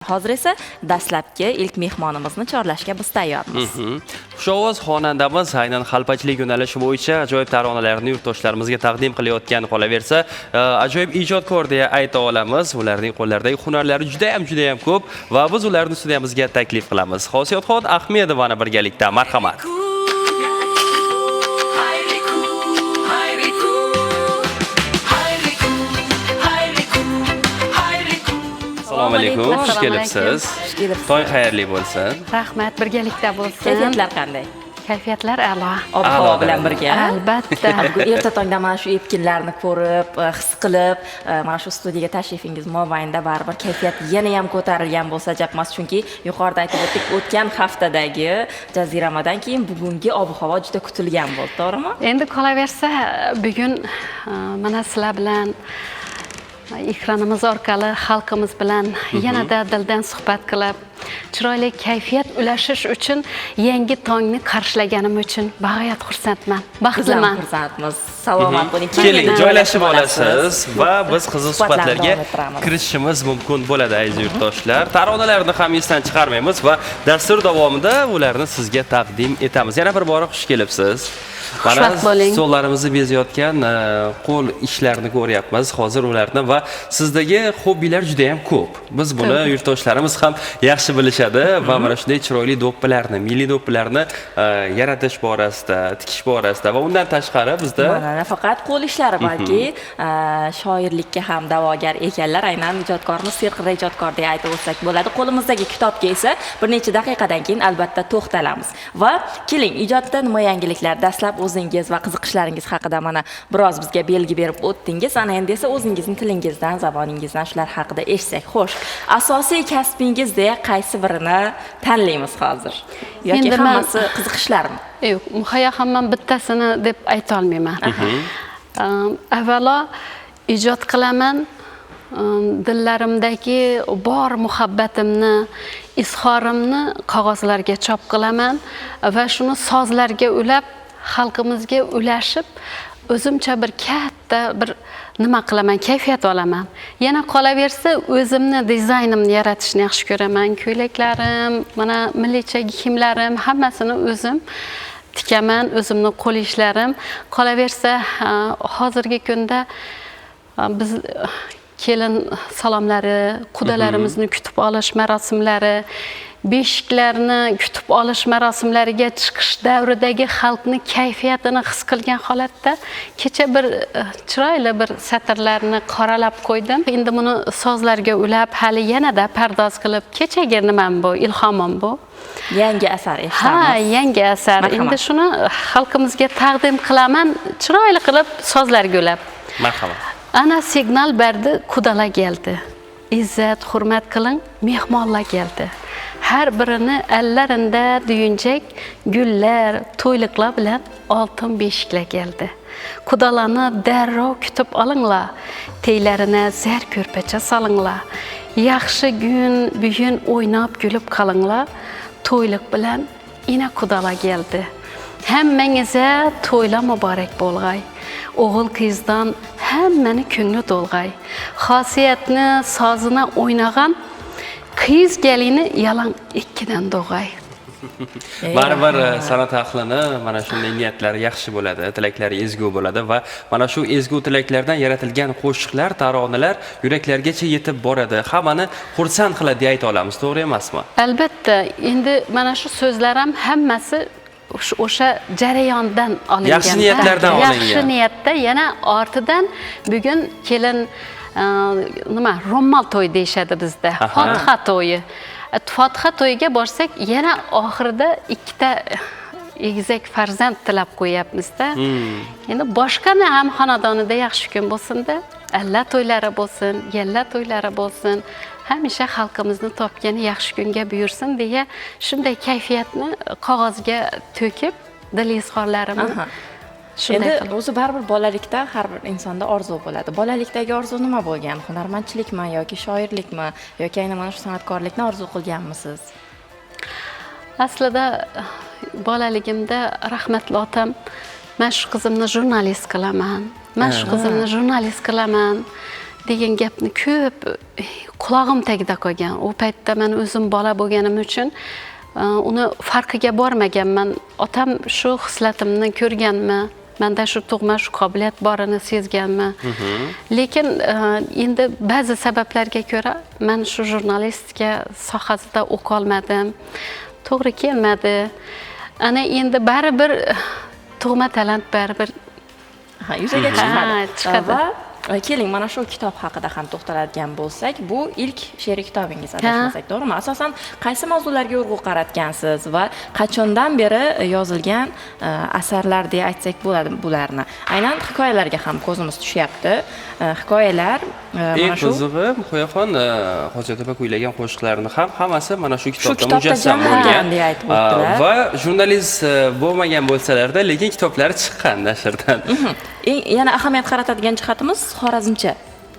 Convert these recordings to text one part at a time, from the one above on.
Hozir esa dastlabki ilk mehmonimizni chorlashga biz tayyormiz. Xushovoz xonandamiz aynan xalpachilik yo'nalishi bo'yicha ajoyib taronalarni yurtdoshlarimizga taqdim qilayotgan, qolaversa, ajoyib ijodkor deya ayta olamiz. Ularning qo'llaridagi hunarlari juda ham, juda ham ko'p va biz ularni studiyamizga taklif qilamiz. Xosiyatxon Ahmedovani birgalikda, marhamat. Assalomu alaykum, xush Assalomu kelibsiz. Xush kelibsiz. Tong xayrli bo'lsin. Rahmat, birgalikda bo'lsin. Kayfiyatlar qanday? Kayfiyatlar a'lo. Ob-havo A'lo bilan darajada. Birga. Albatta. Bugun erta tongda mana shu epkinlarni ko'rib, his qilib, mana shu studiyaga tashrifingiz mobaynida baribir kayfiyat yana ham ko'tarilgan bo'lsa ajab emas, chunki yuqorida aytib o'tdik, o'tgan haftadagi jaziramadan keyin bugungi ob-havo juda kutilgan bo'ldi, to'g'rimi? Endi qolaversa, bugun mana sizlar bilan ekranimiz orqali xalqimiz bilan yanada dildan suhbat qilib, chiroyli kayfiyat ulashish uchun yangi tongni qarshilaganim uchun bag'oyat xursandman, Biz ham baxtliman. Xursandmiz. Salomat bo'ling. Keling, Keling, joylashib olasiz va biz qiziq Suhbatlarni suhbatlarga davom ettiramiz. Kirishishimiz mumkin bo'ladi, aziz yurtdoshlar. Taronalarni ham esdan chiqarmaymiz va dastur davomida ularni sizga taqdim etamiz. Yana bir bora xush kelibsiz. Mana Xushvaqt bo'ling. stollarimizni bezayotgan qo'l ishlarini ko'ryapmiz hozir ularni va sizdagi hobbilar juda ham ko'p. Biz buni To'g'ri. Yurtdoshlarimiz ham yaxshi bilishadi va mana shunday chiroyli do'ppilarni, milliy do'ppilarni yaratish borasida, tikish borasida va undan tashqari bizda Mana nafaqat qo'l ishlari, balki shoirlikka ham da'vogar ekanlar. Aynan ijodkorimiz serqirra ijodkor deya aytib o'tsak bo'ladi. Qo'limizdagi kitobga esa bir necha daqiqadan keyin albatta to'xtalamiz. Va keling, ijodda nima yangiliklar? Dastlab o'zingiz va qiziqishlaringiz haqida mana biroz bizga belgi berib o'tdingiz. Ana endi esa o'zingizni tilingizdan, zaboningizdan shular haqida eshitsak. Xo'sh, asosiy kasbingiz deya qaysi birini tanlaymiz hozir? Yoki Endi hammasi qiziqishlarmi? Yo'q, Muhayyo ham man bittasini deb ayta olmayman. Avvalo ijod qilaman, dillarimdagi bor muhabbatimni, izhorimni qog'ozlarga chop qilaman va shuni sozlarga ulab, xalqimizga ulashib, o'zimcha bir katta bir nima qilaman, kayfiyat olaman. Yana qolaversa, o'zimni dizaynimni yaratishni yaxshi ko'raman. Ko'ylaklarim, mana milliycha kiyimlarim hammasini o'zim tikaman, o'zimni qo'l ishlarim. Qolaversa, hozirgi kunda biz kelin salomlari, qudalarimizni kutib olish marosimlari, beshiklarni kutib olish marosimlariga chiqish davridagi xalqni kayfiyatini his qilgan holatda kecha bir chiroyli bir satrlarni qoralab qo'ydim. Endi buni sozlarga ulab, hali yanada pardoz qilib, kechagi nimam bu, ilhomim bu. Yangi asar Ha, eshitamiz. Yangi asar. Marhamat. Endi shuni xalqimizga taqdim qilaman, chiroyli qilib sozlarga ulab. Marhamat. Ana signal berdi, qudalar keldi. Izzat, hurmat qiling, mehmonlar keldi. Har birini ellarında duyunchak gullar, to'yliqlar bilan oltin beshiklar keldi. Qudalarni darrov kutib olinglar, teylarına zar ko'rpacha solinglar. Yaxshi kun bugun o'ynab kulib qolinglar. To'yliq bilan ina qudalar keldi. Hammangizga to'ylar muborak bo'lg'ay. O'g'il qizdan hammani ko'ngli to'lg'ay. Xosiyatni sozini o'ynagan qiz kelini yalang ikkidan do'g'ay. Baribir san'at ahlini mana shunday niyatlari yaxshi bo'ladi, tilaklari ezgu bo'ladi va mana shu ezgu tilaklardan yaratilgan qo'shiqlar, taronalar yuraklargacha yetib boradi. Hammani xursand qiladi deya ayta olamiz, to'g'ri emasmi? Albatta, endi mana shu so'zlar ham hammasi o'sha jarayondan olingan. Yaxshi niyatlardan olingan. Yaxshi niyatda yana ortidan bugun kelin nima ro'mol to'y deyishadi bizda. Fotiha to'yi. Fotiha to'yiga borsak, yana oxirida ikkita egizak farzand tilab qo'yyapmizda. Endi boshqani ham xonadonida yaxshi kun bo'lsin-da. Alla to'ylari bo'lsin, yalla to'ylari bo'lsin. Hamisha xalqimizni topgani yaxshi kunga buyursin deya shunday kayfiyatni qog'ozga to'kib, dil izhorlarimni shunday Endi qilib. O'zi baribir bolalikda har bir insonda orzu bo'ladi. Bolalikdagi orzu nima bo'lgan? Hunarmandchilikmi yoki shoirlikmi yoki aynan mana shu san'atkorlikni orzu qilganmisiz? Aslida bolaligimda rahmatli otam man shu qizimni jurnalist qilaman, man shu qizimni jurnalist qilaman degan gapni ko'p qulog'im tagida qolgan. U paytda men o'zim bola bo'lganim uchun uni farqiga bormaganman. Otam shu hislatimni ko'rganmi, menda shu tug'ma shu qobiliyat borini sezganmi. Lekin endi ba'zi sabablarga ko'ra men shu jurnalistika sohasida o'qolmadim. To'g'ri kelmadi. Ana endi baribir tug'ma talant baribir yuzaga chiqadi. Va keling, mana shu kitob haqida ham to'xtaladigan bo'lsak, bu ilk she'riy kitobingiz adashmasak, to'g'rimi? Asosan qaysi mavzularga urg'u qaratgansiz va qachondan beri yozilgan asarlar deya aytsak bo'ladi bularni? Aynan hikoyalarga ham ko'zimiz tushyapti. Hikoyalar mana shu. Eng qizig'i, Muhayyoxon Hojat opa kuylagan qo'shiqlarni ham hammasi mana shu kitobda mujassam bo'lgan deya aytib o'tdilar. Va jurnalist bo'lmagan bo'lsalarda, lekin kitoblari chiqqan nashrdan. Yana ahamiyat qaratadigan jihatimiz xorazmcha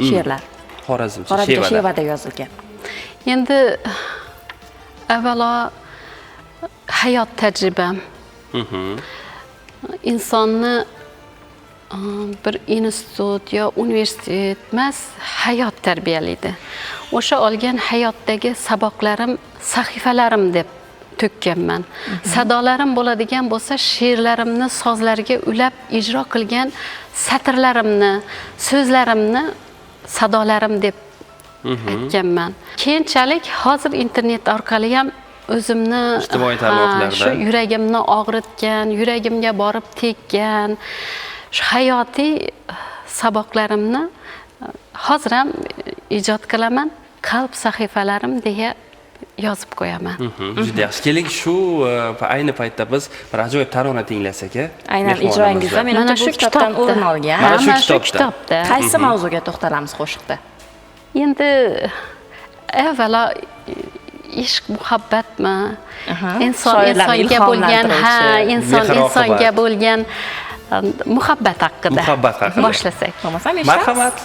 she'rlar. Xorazmcha shevada yozilgan. Endi avvalo hayot tajribam. Insonni bir institut yo universitet emas, hayot tarbiyalaydi. O'sha olgan hayotdagi saboqlarim, sahifalarim deb to'kkanman. Sadolarim bo'ladigan bo'lsa, she'rlarimni sozlarga ulab ijro qilgan satrlarimni, so'zlarimni sadolarim deb aytganman. Keyinchalik hozir internet orqali ham o'zimni ijtimoiy tarmoqlarda shu yuragimni og'ritgan, yuragimga borib tekkan shu hayotiy saboqlarimni hozir ham ijod qilaman, qalb sahifalarim deya yozib qo'yaman. Juda yaxshi. Keling, shu ayni paytda biz bir ajoyib tarona tinglasak, aynan ijroingizda mana shu kitobdan o'rin olgan. Mana shu kitobda. Qaysi mavzuga to'xtalamiz qo'shiqda? Endi avvalo ishq, muhabbatmi? Inson insonga bo'lgan, ha, inson insonga bo'lgan muhabbat haqida. Muhabbat haqida. Boshlasak. Marhamat.